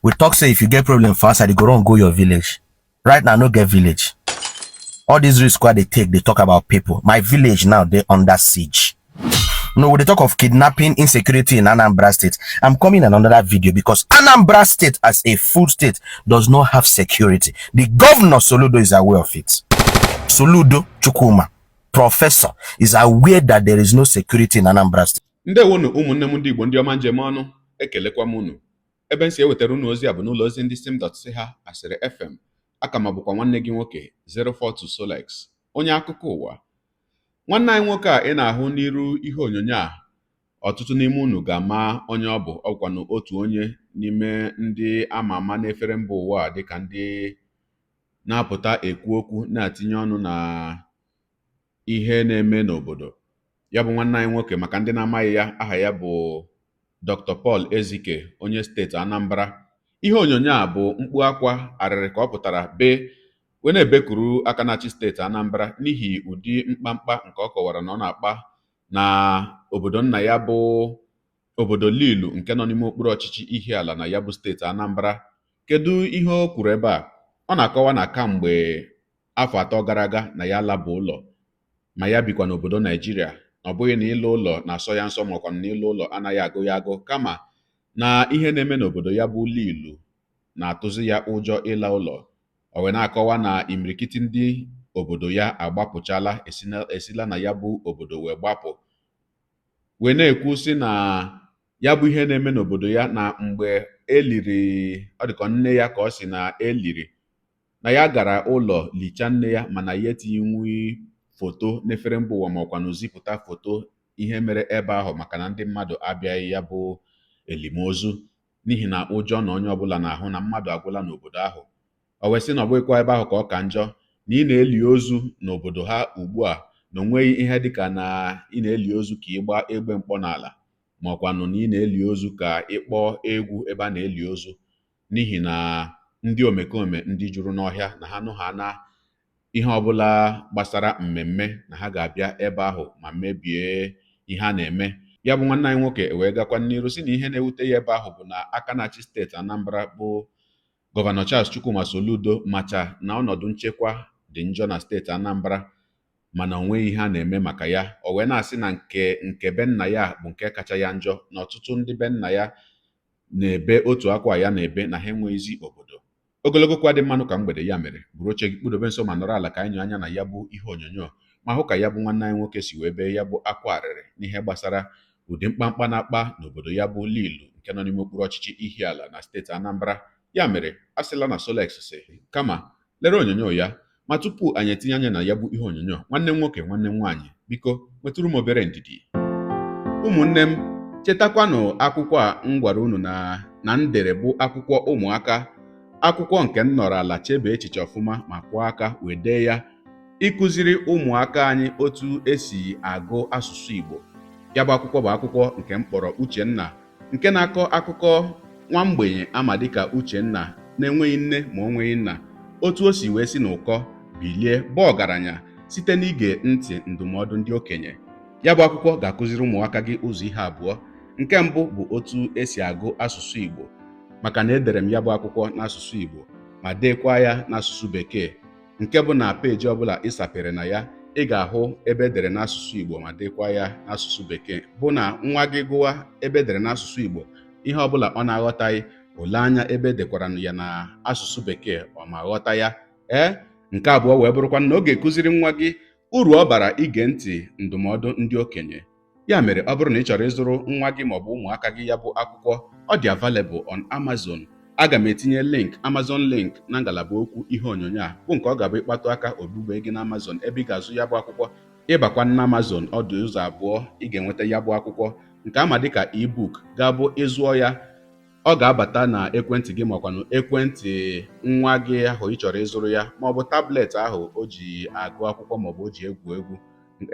We talk say if you get problem for outside, you go run go your village. Right now, no get village. All these risk wey they take, they talk about people. My village now, they under siege. No, we dey talk of kidnapping, insecurity in Anambra State. I'm coming in another video because Anambra State as a full state does not have security. The governor Soludo is aware of it. Soludo Chukwuma, professor, is aware that there is no security in Anambra State. Ndewonu, ụmụnne m ndị Igbo, ndị ọma njem ọnụ. Ekelekwa m unu. Ebe m si ewetara unu ozi a bụ n'ụlọ ozi ndị sim dot si ha asịrị FM. Aka ma bụkwa nwanne gị nwoke 042 Solex, onye akụkọ ụwa. Nwanne anyị nwoke a ị na-ahụ n'iru ihe onyonyo a, ọtụtụ n'ime unu ga-ama onye ọ bụ. Ọkwanụ otu onye n'ime ndị ama ama n'efere mba ụwa a, dịka ndị na-apụta ekwu okwu, na-atinye ọnụ na ihe na-eme n'obodo. Ya bụ nwanne anyị nwoke, maka ndị na-amaghị ya, aha ya bụ Dr. Paul Ezike, onye steeti Anambra. Ihe onyonyo a bụ mkpu akwa arịrị ka ọ pụtara bee wee na-ebekuru aka na-achị steeti Anambra n'ihi ụdị mkpamkpa nke ọ kọwara na ọ na-akpa na obodo nna ya, bụ obodo Lilu nke nọ n'ime okpuru ọchịchị Ihiala na ya bụ steeti Anambra. Kedu ihe o kwuru ebe a? Ọ na-akọwa na kamgbe afọ 3 gara aga na ya alaba ụlọ, ma ya bikwa n'obodo Naijiria, na ọ bụghị na ịlụ ụlọ na-asọ ya nsọ, makwa na ịlụ ụlọ anaghị agụ ya agụ, kama na ihe na-eme n'obodo ya bụ Lilu na-atụzi ya ụjọ ịla ụlọ. O wee na-akọwa na imirikiti ndị obodo ya agbapụchala, esila na ya bụ obodo wee gbapụ, wee na-ekwu sị na ya bụ ihe na-eme n'obodo ya, na mgbe eliri, ọ dịka nne ya ka ọ sị na eliri, na ya gara ụlọ lichaa nne ya, mana ya etinyenwughị foto n'efere mba ụwa, ma ọkwanụ zipụta foto ihe mere ebe ahụ, maka na ndị mmadụ abịaghị ya bụ elimozu, n'ihi na ụjọ na onye ọbụla na-ahụ na mmadụ agwụla n'obodo ahụ. O wee sị na ọ bụghịkwa ebe ahụ ka ọ ka njọ, na ị na-eli ozu n'obodo ha ugbu a, na o nweghị ihe dịka na ị na-eli ozu ka ị gbaa egbe mkpọ n'ala, ma ọkwanụ na ị na-eli ozu ka ị kpọọ egwu ebe a na-eli ozu, n'ihi na ndị omekome ndị juru n'ọhịa na ha nụ ha na ihe ọbụla gbasara mmemme, na ha ga-abịa ebe ahụ ma mebie ihe a na-eme. Ya bụ nwanne anyị nwoke wee gakwa n'iru sị na ihe na-ewute ya ebe ahụ bụ na aka na-achị steeti Anambra, bụ Gọvanọ Charles Chukwuma Soludo, macha na ọnọdụ nchekwa dị njọ na steeti Anambra, mana o nweghị ihe a na-eme maka ya. O wee na-asị na nke be nna ya bụ nke kacha ya njọ, na ọtụtụ ndị be nna ya na-ebe otu akwa ya na-ebe, na ha enweghịzi obodo. Ogologo kwa dị mmanụ ka mgbede. Ya mere, buru oche gị, kpụdobe nso ma nọrọ ala ka anyị nyụ anya na ya bụ ihe onyonyo, ma hụ ka ya bụ nwanne anyị nwoke si wee bee ya bụ akwa arịrị n'ihe gbasara ụdị mkpamkpa na-akpa n'obodo ya bụ Lilu nke nọ n'ime okpuru ọchịchị Ihiala na steeti Anambra. Ya mere, a sịla na Solex si, kama lere onyonyo ya. Ma tupu anyị etinye anya na ya bụ ihe onyonyo, nwanne m nwoke, nwanne m nwaanyị, biko nwetụrụ m obere ndidi. Ụmụnne m, chetakwanụ akwụkwọ a m gwara unu na m dere, bụ akwụkwọ ụmụaka, akwụkwọ nke m nọrọ ala chebe echiche ọfụma ma kwụọ aka wee dee ya, ịkụziri ụmụaka anyị otu esi agụ asụsụ Igbo. Ya bụ akwụkwọ bụ akwụkwọ nke m kpọrọ Uchenna, nke na-akọ akụkọ nwa mgbenye ama dịka Uchenna, na-enweghị nne ma o nweghị nna, otu o si wee si n'ụkọ bilie bụ ọgaranya site n'ige ntị ndụmọdụ ndị okenye. Ya bụ akwụkwọ ga-akụziri ụmụaka gị ụzọ ihe abụọ. Nke mbụ bụ otu esi agụ asụsụ Igbo, maka na edere m ya bụ akwụkwọ n'asụsụ Igbo ma deekwa ya n'asụsụ Bekee, nke bụ na peji ọbụla ị sapere na ya, ị ga-ahụ ebe edere n'asụsụ Igbo ma deekwa ya n'asụsụ Bekee, bụ na nwa gị gụwa ebe edere n'asụsụ Igbo, ihe ọbụla ọ na-aghọtaghị, ole anya ebe edekwara ya na asụsụ Bekee, ọ ma ghọta ya. Ee, nke abụọ wee bụrụkwa na ọ ga-ekụziri nwa gị uru ọ bara ige ntị ndụmọdụ ndị okenye. Ya mere, ọ bụrụ na ị chọrọ ịzụrụ nwa gị maọbụ ụmụaka gị ya bụ akwụkwọ, ọ dị available on Amazon. Aga m etinye link, Amazon link, na ngalaba okwu ihe onyonyo a, bụ nke ọ ga-abụ ịkpatụ aka ogbugbe gị na Amazon ebe ị ga-azụ ya bụ akwụkwọ. Ịbakwa na Amazon, ọ dị ụzọ abụọ ị ga-enweta ya bụ akwụkwọ. Nke ama dịka ebook ga-abụ ịzụọ ya, ọ ga-abata na ekwentị gị, makwanụ ekwentị nwa gị ahụ ị chọrọ ịzụrụ ya, maọbụ tablet ahụ o ji agụ akwụkwọ maọbụ o ji egwu egwu,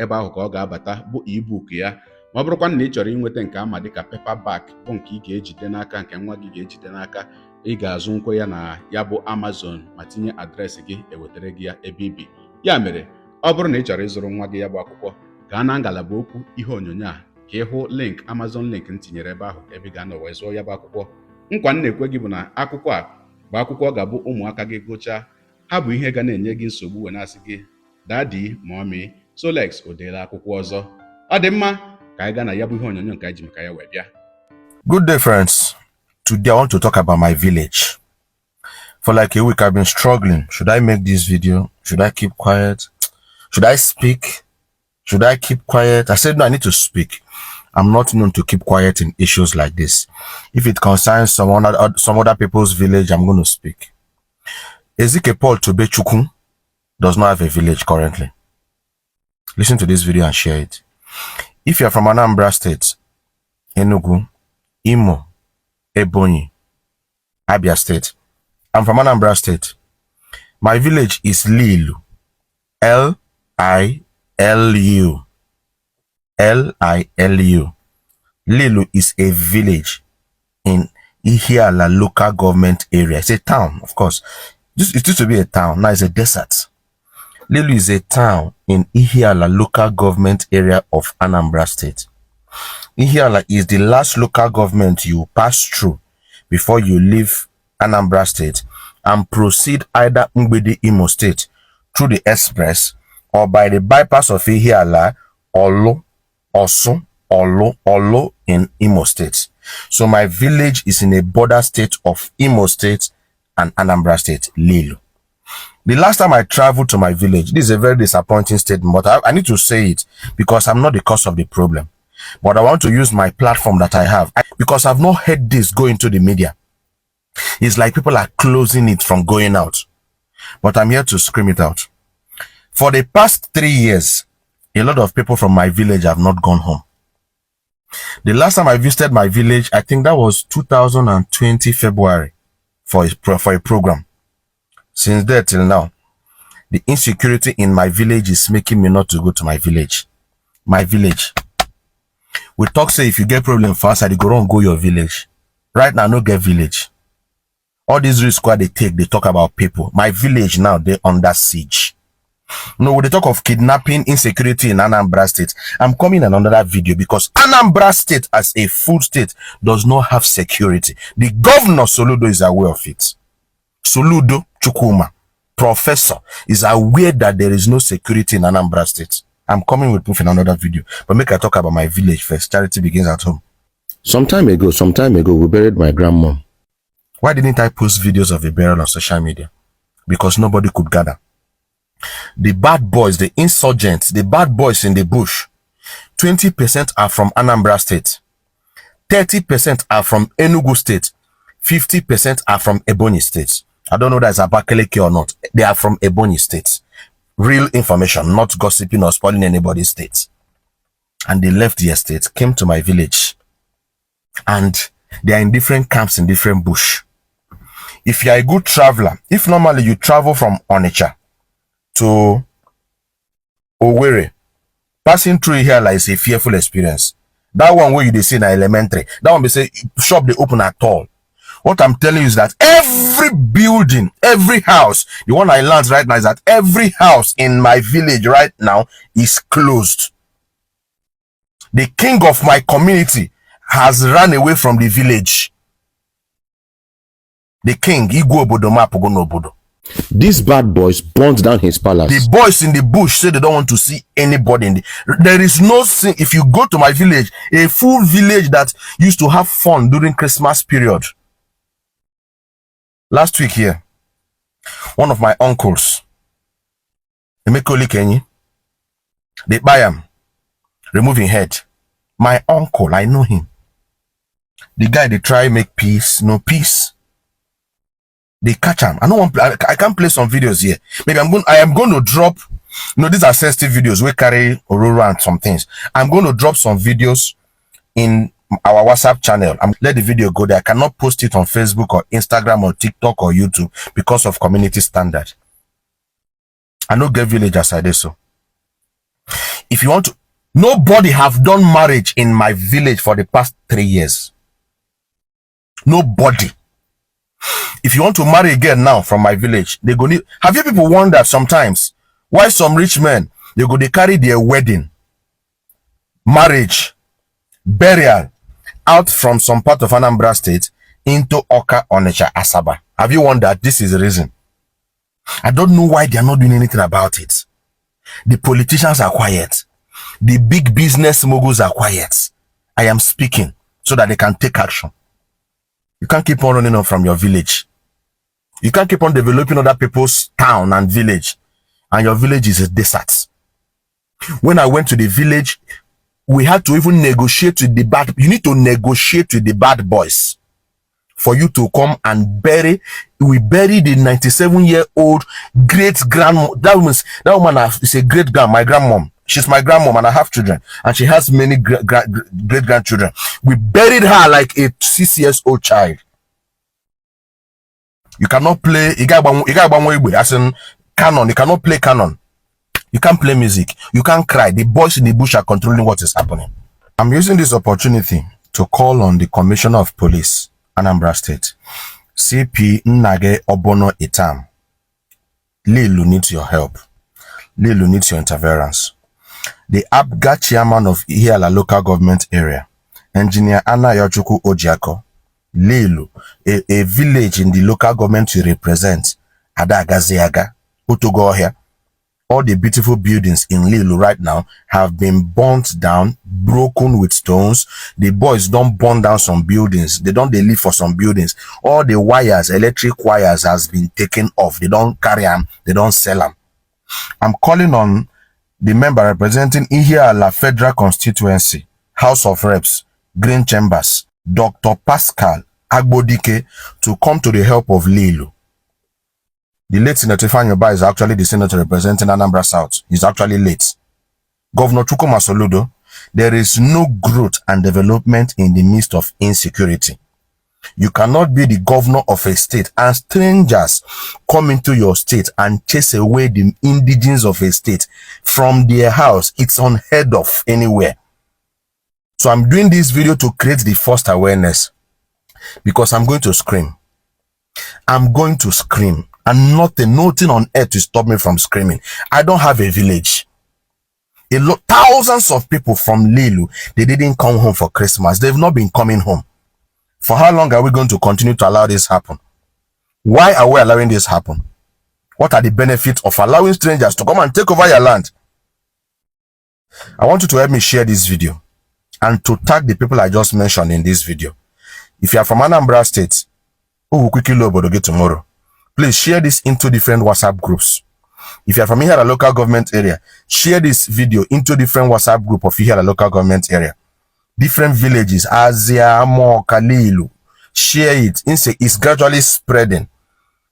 ebe ahụ ka ọ ga-abata, bụ ebook ya. Ma ọ bụrụkwa na ị chọrọ inweta nke ama dịka paperback, bụ nke ị ga-ejide n'aka, nke nwa gị ga-ejide n'aka, ị ga-azụ nkwe ya na ya bụ Amazon ma tinye address gị, ewetara gị ya ebe ibi. Ya mere, ọ bụrụ na ị chọrọ ịzụrụ nwa gị ya bụ akwụkwọ, gaa na ngalaba okwu ihe onyonyo a ka ị hụ link, Amazon link m tinyere ebe ahụ, ebe ị ga-anọ wee zụọ ya bụ akwụkwọ. Nkwa m na-ekwe gị bụ na akwụkwọ a bụ akwụkwọ ọ ga-abụ ụmụaka gị gụchaa, ha bụ ihe ga na-enye gị nsogbu wee na-asị gị, "Daddy, Mommy, Solex o deela akwụkwọ ọzọ." Ọ dị mma, ka anyị gaa na ya bụ ihe onyonyo nke anyị ji maka ya wee bịa. Good day, friends. Today I want to talk about my village. For like a week, I've been struggling. Should I make this video? Should I keep quiet? Should I speak? Should I keep quiet? I said, no, I need to speak. I'm not known to keep quiet in issues like this. If it concerns some other people's village, I'm going to speak. Ezekiel Paul Tobechukwu does not have a village currently. Listen to this video and share it. If you're from Anambra State, Enugu, Imo, Ebonyi, Abia State. I'm from Anambra State. My village is Lilu. Lilu. Lilu. Lilu is a village in Ihiala Local Government Area. It's a town, of course. This it used to be a town. Now it's a desert. Lilu is a town in Ihiala Local Government Area of Anambra State. Ihiala is the last local government you pass through before you leave Anambra State and proceed either Mgbidi, Imo State, through the express or by the bypass of Ihiala, Olu, Osu, Olu, Olu in Imo State. So my village is in a border state of Imo State and Anambra State, Lilu. The last time I traveled to my village, this is a very disappointing statement, but I need to say it because I'm not the cause of the problem. But I want to use my platform that I have because I've not heard this go into the media. It's like people are closing it from going out. But I'm here to scream it out. For the past 3 years, a lot of people from my village have not gone home. The last time I visited my village, I think that was 2020 February for a program. Since there till now, the insecurity in my village is making me not to go to my village. My village. We talk say if you get problem for outside, you go run go your village. Right now, no get village. All these risk wey they take, they talk about people. My village now, they under siege. No, we dey talk of kidnapping, insecurity in Anambra State. I'm coming in another video because Anambra State as a full state does not have security. The governor Soludo is aware of it. Soludo Chukwuma, professor, is aware that there is no security in Anambra State. I'm coming with proof in another video, but make I talk about my village first. Charity begins at home. Some time ago, we buried my grandmom. Why didn't I post videos of the burial on social media? Because nobody could gather. The bad boys, the insurgents, the bad boys in the bush, 20% are from Anambra State, 30% are from Enugu State, 50% are from Ebonyi State. I don't know that's Abakaliki or not. They are from Ebonyi State. Real information, not gossiping or spoiling anybody's state. And they left their state, came to my village, and they are in different camps in different bush. If you are a good traveler, if normally you travel from Onitsha to Owerri, passing through here like is a fearful experience. That one where you dey see in elementary, that one be say shop dey open at all. What I'm telling you is that every building, every house, the one I learned right now is that every house in my village right now is closed. The king of my community has run away from the village. The king, Igwe obodo m apụgo n'obodo. These bad boys burnt down his palace. The boys in the bush say they don't want to see anybody in the. There is no sin. If you go to my village, a full village that used to have fun during Christmas period. Last week here, one of my uncles, Emeka Olikenyi, they buy him, remove him head. My uncle, I know him. The guy they try make peace, no peace. They catch him. I don't want. I can't play some videos here. Maybe I'm going. I am going to drop. You know, these are sensitive videos. We carry Aurora and some things. I'm going to drop some videos in our WhatsApp channel. I'm let the video go there. I cannot post it on Facebook or Instagram or TikTok or YouTube because of community standard. I no get village as I did so. If you want to, nobody have done marriage in my village for the past 3 years. Nobody. If you want to marry again now from my village, they go need. Have you people wondered sometimes why some rich men, they go they carry their wedding, marriage, burial out from some part of Anambra State? into Awka, Onitsha, Asaba? Have you wondered? This is the reason. I don't know why they are not doing anything about it. The politicians are quiet. The big business moguls are quiet. I am speaking so that they can take action. You can't keep on running on from your village. You can't keep on developing other people's town and village, and your village is a desert. When I went to the village, we had to even negotiate with the bad. You need to negotiate with the bad boys for you to come and bury. We buried the 97-year-old great grand. That woman is a great grand, my grandmom. She's my grandmom, and I have children, and she has many great grandchildren. We buried her like a 6 years old child. You cannot play. You got as in canon. You cannot play canon. You can't play music. You can't cry. The boys in the bush are controlling what is happening. I'm using this opportunity to call on the Commissioner of Police, Anambra State, CP Nnaghe Obono Itam. Lilu needs your help. Lilu needs your interference. The APGA chairman of Ihiala Local Government Area, Engineer Anayochukwu Ojiako, Lilu, a village in the local government you represent, Adagaziaga, Otogohia. All the beautiful buildings in Lilu right now have been burnt down, broken with stones. The boys don burn down some buildings. They don dey live for some buildings. All the wires, electric wires, has been taken off. They don carry them. They don sell them. I'm calling on the member representing Ihiala Federal Constituency, House of Reps, Green Chambers, Dr. Pascal Agbodike, to come to the help of Lilu. The late Senator Ifeanyi Ubah is actually the senator representing Anambra South. He's actually late. Governor Chukwuma Soludo, there is no growth and development in the midst of insecurity. You cannot be the governor of a state and strangers come into your state and chase away the indigenes of a state from their house. It's unheard of anywhere. So I'm doing this video to create the first awareness because I'm going to scream. I'm going to scream, and nothing on earth to stop me from screaming. I don't have a village. A lot, thousands of people from Lilu, they didn't come home for Christmas. They've not been coming home. For how long are we going to continue to allow this happen? Why are we allowing this happen? What are the benefits of allowing strangers to come and take over your land? I want you to help me share this video and to tag the people I just mentioned in this video. If you are from Anambra State, who will quickly load get tomorrow, please share this into different WhatsApp groups. If you are from Ihiala Local Government Area, share this video into different WhatsApp group of Ihiala Local Government Area. Different villages, Azia, Amorka, Lilu. Share it. It's gradually spreading.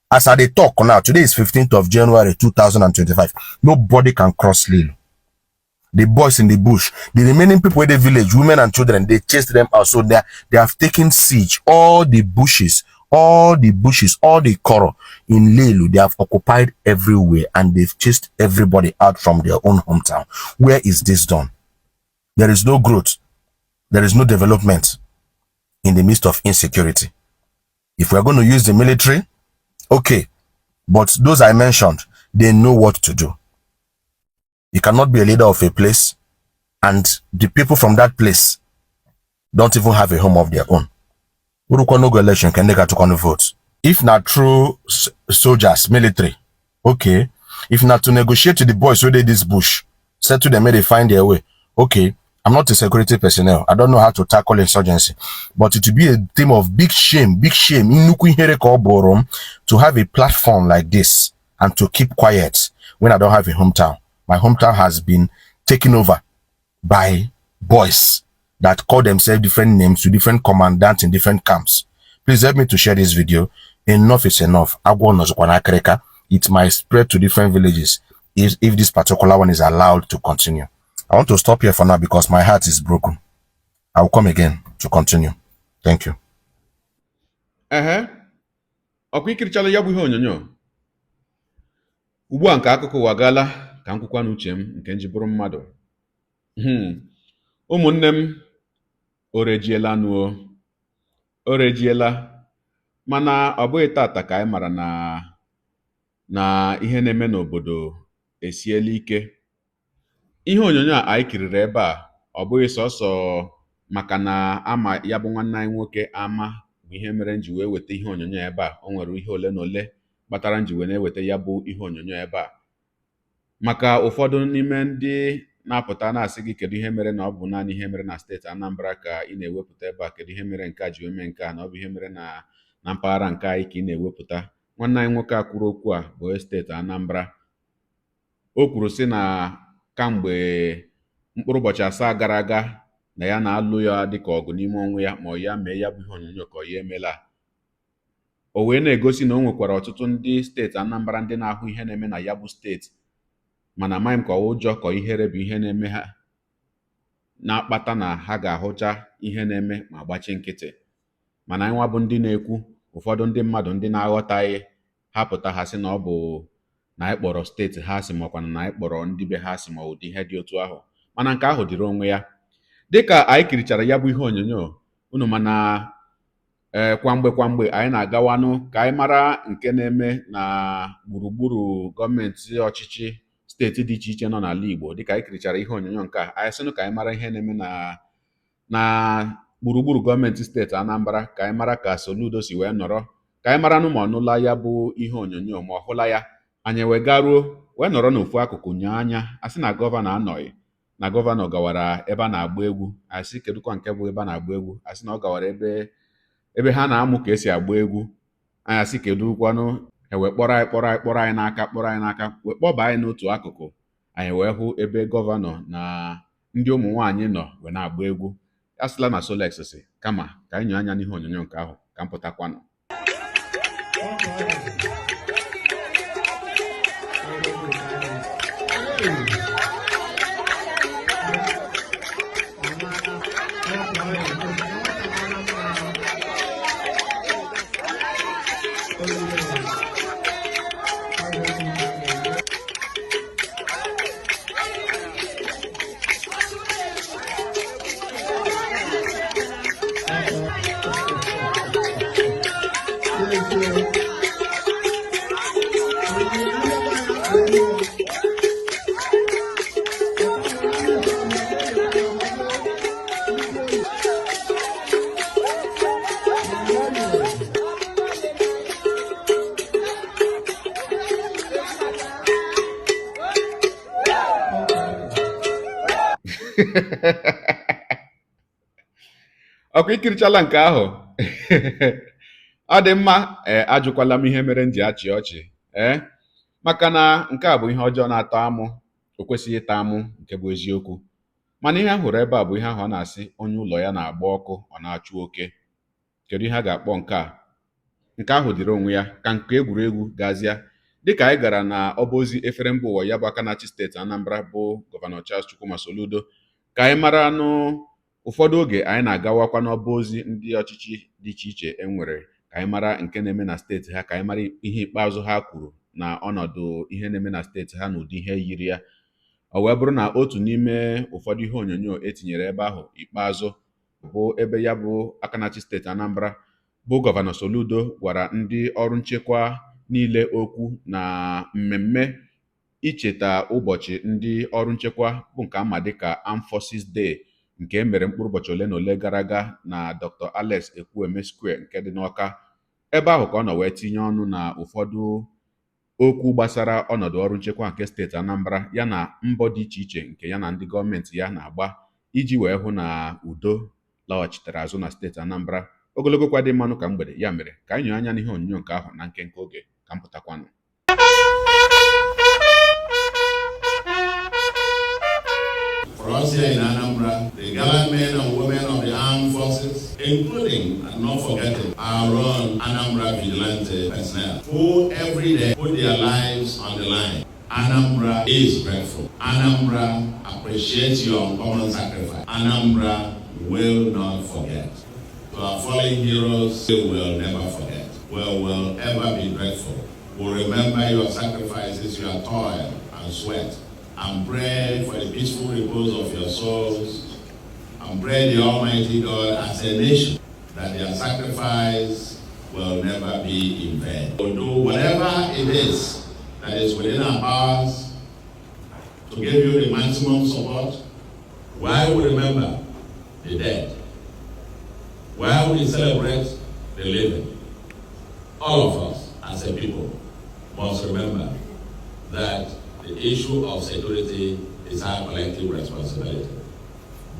As I talk now, today is 15th of January 2025. Nobody can cross Lilu. The boys in the bush, the remaining people in the village, women and children, they chased them out. So they have taken siege. All the bushes, all the bushes, all the coral in Lilu, they have occupied everywhere and they've chased everybody out from their own hometown. Where is this done? There is no growth. There is no development in the midst of insecurity. If we're going to use the military, okay. But those I mentioned, they know what to do. You cannot be a leader of a place and the people from that place don't even have a home of their own. Urukwa no go election can they get to vote? If not true soldiers, military, okay. If not to negotiate to the boys who dey this bush, settle them, may they find their way. Okay, I'm not a security personnel. I don't know how to tackle insurgency. But it will be a theme of big shame, big shame. Nnukwu ihere ka ọ bụrụ m to have a platform like this and to keep quiet when I don't have a hometown. My hometown has been taken over by boys that call themselves different names to different commandants in different camps. Please help me to share this video. Enough is enough. Agwọ nọzikwa n'akịrịka. It might spread to different villages if this particular one is allowed to continue. I want to stop here for now because my heart is broken. I will come again to continue. Thank you. Ehe, ọkwa ikirichala ya bụ ihe onyonyo ugbu a nke akụkọ ụwa gaala ka m kwukwa n'uche m nke nji bụrụ mmadụ. Ụmụnne m, o rejiela nuo, o rejiela, mana ọ bụghị tata ka anyị mara na ihe na-eme n'obodo esiela ike. Ihe onyonyo a anyị kiriri ebe a, ọ bụghị sọsọ maka na ama ya bụ nwanne anyị nwoke ama bụ Bụ ihe mere m ji wee weta ihe onyonyo ebe a. O nwere ihe ole na ole kpatara m ji wee na-eweta ya bụ ihe onyonyo ebe a, maka ụfọdụ n'ime ndị na-apụta na-asị gị, kedu ihe mere na ọ bụ naanị ihe mere na steeti Anambra ka ị na-ewepụta ebe a? Kedu ihe mere nke a ji wee mee nke a, na ọ bụ ihe mere na mpaghara nke anyị ka ị na-ewepụta? Nwanne anyị nwoke a kwuru okwu a bụ onye steeti Anambra. O kwuru sị na kamgbe mkpụrụ ụbọchị 7 gara aga na ya na-alụ ya dịka ọgụ n'ime onwe ya, ma ọ ya mee ya bụ ihe onyonyo ka ọ ya emela. O wee na-egosi na o nwekwara ọtụtụ ndị steeti Anambra ndị na-ahụ ihe na-eme na ya bụ steeti, mana amaghị m ka ọ ụjọ ka ihere bụ ihe na-eme ha na-akpata na ha ga-ahụcha ihe na-eme ma gbachi nkịtị. Mana anyị nwa bụ ndị na-ekwu, ụfọdụ ndị mmadụ ndị na-aghọtaghị ha pụta, ha sị na ọ bụ na anyị kpọrọ steeti ha asị, makwana na anyị kpọrọ ndị be ha asị, ma ụdị ihe dị otu ahụ. Mana nke ahụ dịrị onwe ya. Dịka anyị kirichara ya bụ ihe onyonyo unu, mana ee, kwamgbe kwamgbe anyị na-agawanụ ka anyị mara nke na-eme na gburugburu gọọmenti ọchịchị steeti dị iche iche nọ n'ala Igbo. Dịka anyị kirichara ihe onyonyo nke a, anyị sịnụ ka anyị mara ihe na-eme na gburugburu gọọmenti steeti Anambra, ka anyị mara ka Soludo si wee nọrọ, ka anyị mara nụ ma ọ nụla ya bụ ihe onyonyo, ma ọ hụla ya. Anyị wee garuo wee nọrọ n'ofu akụkụ nyoo anya, asị na gọvanọ anọghị, na gọvanọ gawara ebe a na-agba egwu. Asị, kedụkwa nke bụ ebe a na-agba egwu? Asị na ọ gawara ebe ha na-amụ ka esi agba egwu. Anyị asị, kedu kwanụ? E wee kpọrọ anyị, kpọrọ anyị, kpọrọ anyị n'aka, kpọrọ anyị n'aka, wee kpọba anyị n'otu akụkụ. Anyị wee hụ ebe gọvanọ na ndị ụmụ nwaanyị nọ wee na-agba egwu. A sịla na Solex si kama ka anyị nyoo anya n'ihe onyonyo nke ahụ ka m pụtakwanụ. Ọkwa ikirichala nke ahụ? Ọ dị mma. Ee, ajụkwala m ihe mere m ji achị ọchị. Ee, maka na nke a bụ ihe ọjọọ na-atọ amụ. O kwesịghị ịta amụ, nke bụ eziokwu. Mana ihe a hụrụ ebe a bụ ihe ahụ ọ na-asị, onye ụlọ ya na-agba ọkụ ọ na-achụ oke. Kedu ihe a ga-akpọ nke a? Nke ahụ dịrị onwe ya ka nke egwuregwu gazie. Dịka anyị gara na ọba ozi efere mba ụwa, ya bụ aka na-achị steeti Anambra bụ Gọvanọ Charles Chukwuma Soludo, ka anyị mara nụ. Ụfọdụ oge anyị na-agawakwa n'ọba ozi ndị ọchịchị dị iche iche e nwere, ka anyị mara nke na-eme na steeti ha, ka anyị mara ihe ikpeazụ ha kwuru na ọnọdụ ihe na-eme na steeti ha na ụdị ihe yiri ya. Ọ wee bụrụ na otu n'ime ụfọdụ ihe onyonyo etinyere ebe ahụ ikpeazụ bụ ebe ya bụ aka na-achị steeti Anambra bụ Gọvanọ Soludo gwara ndị ọrụ nchekwa niile okwu na mmemme icheta ụbọchị ndị ọrụ nchekwa, bụ nke ama dịka Armed Forces Day, nke e mere mkpụrụ ụbọchị ole na ole gara aga na Dr. Alex Ekwueme Square nke dị n'Awka. Ebe ahụ ka ọ nọ wee tinye ọnụ na ụfọdụ okwu gbasara ọnọdụ ọrụ nchekwa nke steeti Anambra, ya na mbọ dị iche iche nke ya na ndị gọọmenti ya na-agba iji wee hụ na udo lọghachitere azụ na steeti Anambra. Ogologo kwa dị mmanụ ka mgbede. Ya mere ka anyị nyoo anya n'ihe onyonyo nke ahụ na nkenke oge ka m pụtakwanụ. For us here in Anambra, the gallant men and women of the armed forces, including and not forgetting our own Anambra Vigilante personnel, who every day put their lives on the line. Anambra is grateful. Anambra appreciates your uncommon sacrifice. Anambra will not forget. To our fallen heroes, we will never forget. We will ever be grateful. We'll remember your sacrifices, your toil and sweat, and pray for the peaceful repose of your souls, and pray the Almighty God as a nation that their sacrifice will never be in vain. We'll do whatever it is that is within our powers to give you the maximum support while we remember the dead, while we celebrate the living, all of us as a people must remember that the issue of security is our collective responsibility.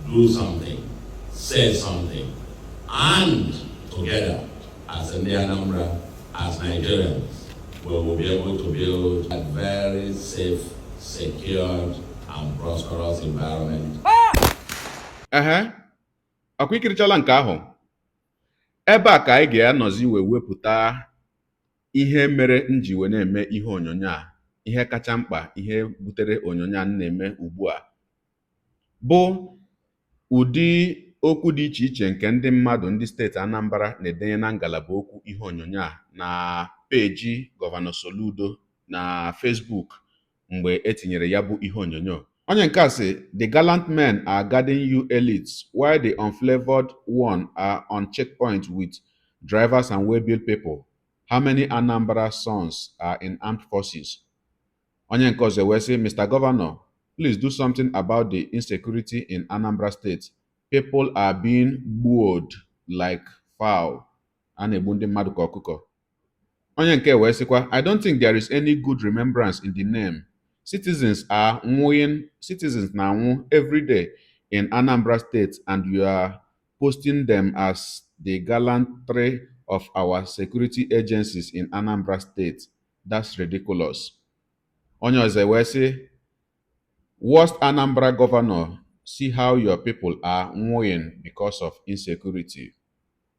Do something, say something, and together as Ndị Anambra, as Nigerians, we will be able to build a very safe, secured, and prosperous environment. Ehe, ọkwa ikirichala nke ahụ. Ebe a ka anyị ga-anọzi wee wepụta ihe mere m ji wee na-eme ihe onyonyo a. Ihe kacha mkpa, ihe butere onyonyo a m na-eme ugbu a, bụ ụdị okwu dị iche iche nke ndị mmadụ, ndị steeti Anambra, na-edenye na ngalaba okwu ihe onyonyo a na peji Gọvanọ Soludo na Facebook mgbe etinyere ya bụ ihe onyonyo. Onye nke a sị, "The gallant men are guarding you elites while the unflavored one are on checkpoint with drivers and waybill people. How many Anambra sons are in armed forces?" Onye nke ọzọ wee sị, "Mr. Governor, please do something about the insecurity in Anambra State. People are being gbued like fowl." A na-egbu ndị mmadụ ka ọkụkọ. Onye nke wee sịkwa, "I don't think there is any good remembrance in the name. Citizens are nwụing, citizens na-anwụ every day in Anambra State and you are posting them as the gallantry of our security agencies in Anambra State. That's ridiculous." Onye ọzọ wee sị, "Worst Anambra governor, see how your people are nwụing because of insecurity."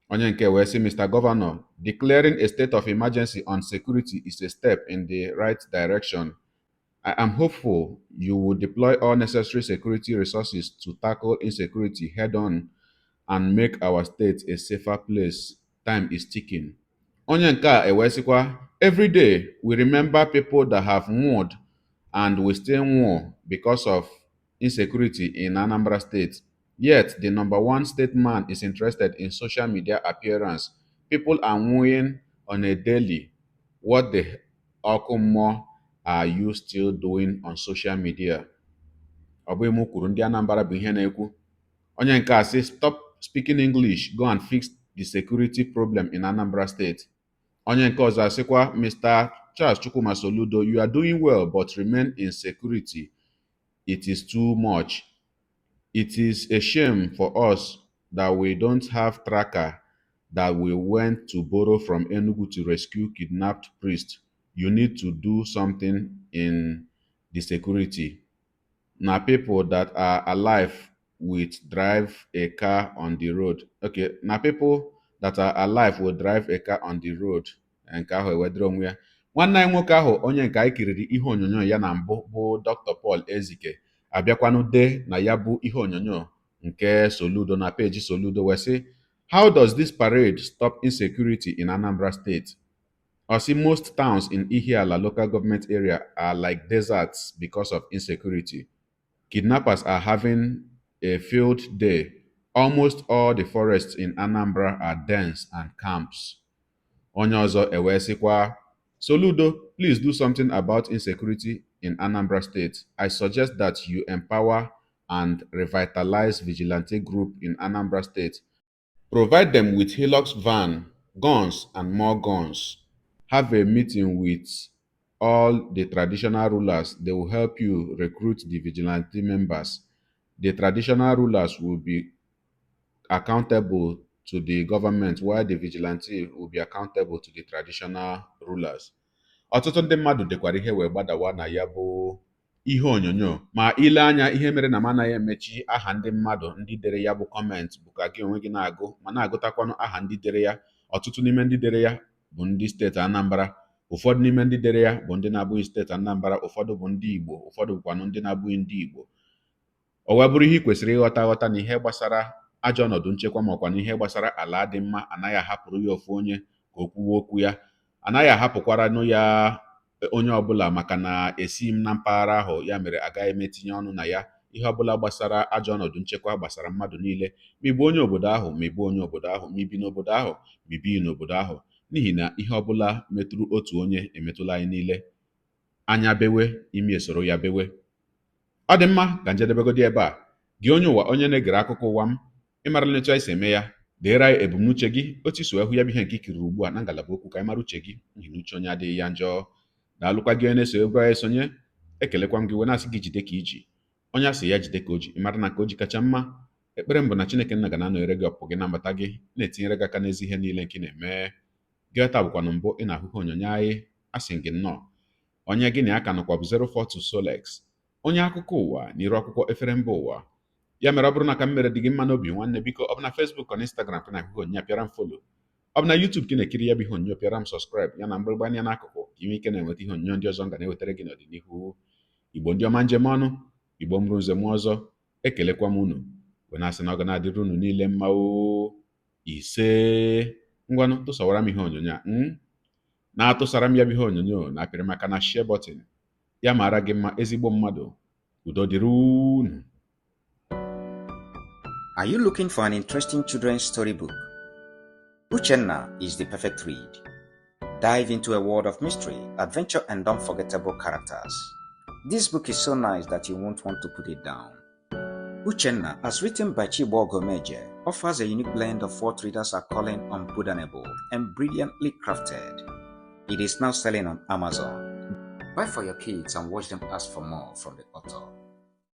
Onye nke wee sị, "Mr. Governor, declaring a state of emergency on security is a step in the right direction. I am hopeful you will deploy all necessary security resources to tackle insecurity head-on and make our state a safer place. Time is ticking." Onye nke a ewee sịkwa, "Every day we remember people that have nwụred and will still nwụ because of insecurity in Anambra State. Yet the number one statesman is interested in social media appearance. People are nwụing on a daily. What the ọkụ mmụọ are you still doing on social media?" Ọ bụghị m kwuru, ndị Anambra bụ ihe na-ekwu. Onye nke a sị, "Stop speaking English, go and fix the security problem in Anambra State." Onye nke ọzọ asịkwa, "Mr. Charles Chukwuma Soludo, you are doing well, but remain in security. It is too much. It is a shame for us that we don't have tracker that we went to borrow from Enugu to rescue kidnapped priest. You need to do something in the security. Na people that are alive will drive a car on the road." Okay, na people that are alive will drive a car on the road. Nke ahụ ewedịrị onwe ya. Nwanne anyị nwoke ahụ, onye nke anyị kiriri ihe onyonyo ya na mbụ, bụ Dr. Paul Ezike, abịakwanụ dee na ya bụ ihe onyonyo nke Soludo na peji Soludo wee sị, "How does this parade stop insecurity in Anambra State?" Ọ sị, "Most towns in Ihiala Local Government Area are like deserts because of insecurity. Kidnappers are having a field day. Almost all the forests in Anambra are dense and camps." Onye ọzọ ewee sịkwa, "Soludo, please do something about insecurity in Anambra State. I suggest that you empower and revitalize vigilante group in Anambra State. Provide them with Hilux van, guns and more guns. Have a meeting with all the traditional rulers. They will help you recruit the vigilante members. The traditional rulers will be accountable to the government while the vigilante will be accountable to the traditional rulers." Ọtụtụ ndị mmadụ dekwara ihe wee gbadawa na ya bụ ihe onyonyo. Ma ile anya, ihe mere na m anaghị emechi aha ndị mmadụ ndị dere ya bụ comment bụ ka gị onwe gị na-agụ ma na-agụtakwanụ aha ndị dere ya. Ọtụtụ n'ime ndị dere ya bụ ndị steeti Anambra, ụfọdụ n'ime ndị dere ya bụ ndị na-abụghị steeti Anambra, ụfọdụ bụ ndị Igbo, ụfọdụ bụkwanụ ndị na-abụghị ndị Igbo. O wee bụrụ ihe ị kwesịrị ịghọta aghọta na ihe gbasara ajọ ọnọdụ nchekwa, makwa na ihe gbasara ala dị mma, anaghị ahapụrụ ya ofu onye ka o kwuwe okwu ya, anaghị ahapụkwaranụ ya onye ọbụla, maka na esi m na mpaghara ahụ, ya mere agaghị m etinye ọnụ na ya. Ihe ọbụla gbasara ajọ ọnọdụ nchekwa gbasara mmadụ niile, ma ị bụ onye obodo ahụ, ma ị bụ onye obodo ahụ, ma ị bi n'obodo ahụ, ma ị bighị n'obodo ahụ, n'ihi na ihe ọbụla metụrụ otu onye emetụla anyị niile. Anya bewe, imi esoro ya bewe. Ọ dị mma ka njedebegodi ebe a. Gị onye ụwa, onye na-egere akụkọ ụwa m, ịmarala etu anyị si eme ya. Deere anyị ebumnuche gị, otu isi wee hụ ya bụ ihe nke ikiriri ugbu a na ngalaba okwu, ka anyị mara uche gị, n'ihi na uche onye adịghị ya njọ. Daalụkwa gị onye na-eso eburu anyị esonye. Ekelekwa m gị wee na-asị gị jide ka iji. Onye asị ya jide ka o ji, ị mara na nke o ji kacha mma. Ekpere m bụ na Chineke nna ga na-anọnyere gị, ọpụpụ gị na mbata gị, na-etinyere gị aka n'ezi ihe niile nke ị na-eme. Gị taa bụkwanụ mbụ ị na-ahụ ihe onyonyo anyị, asị gị nnọọ. Onye gị na ya ka nọkwa bụ 042 Solex, onye akụkọ ụwa n'iru akwụkwọ efere mba ụwa. Ya mere, ọ bụrụ na ka m mere dị gị mma n'obi, nwanne, biko, ọ bụ na Facebook ọ na Instagram ka na-ahụ ihe onyonyo a, pịara m follow. Ọ bụ na YouTube ka ị na-ekiri ya bụ ihe onyonyo, pịara m subscribe ya na mgbịrịgba anya n'akụkụ, ka ị nwee ike na-enweta ihe onyonyo ndị ọzọ m ga na-ewetara gị n'ọdịnihu. Igbo ndị ọma, njem ọnụ, Igbo mụrụ nze mụọ ọzọ, ekelekwa m unu wee na-asị na ọ ga na-adịrị unu niile mma o. Ise. Ngwanụ, tụsawara m ihe onyonyo a, na-atụsara m ya bụ ihe onyonyo na apịrị maka na share button. Ya mara gị mma, ezigbo mmadụ. Udo dịrị unu. Are you looking for an interesting children's storybook? Uchenna is the perfect read. Dive into a world of mystery, adventure, and unforgettable characters. This book is so nice that you won't want to put it down. Uchenna, as written by Chibo Gomeje, offers a unique blend of what readers are calling unputdownable and brilliantly crafted. It is now selling on Amazon. Buy for your kids and watch them ask for more from the author.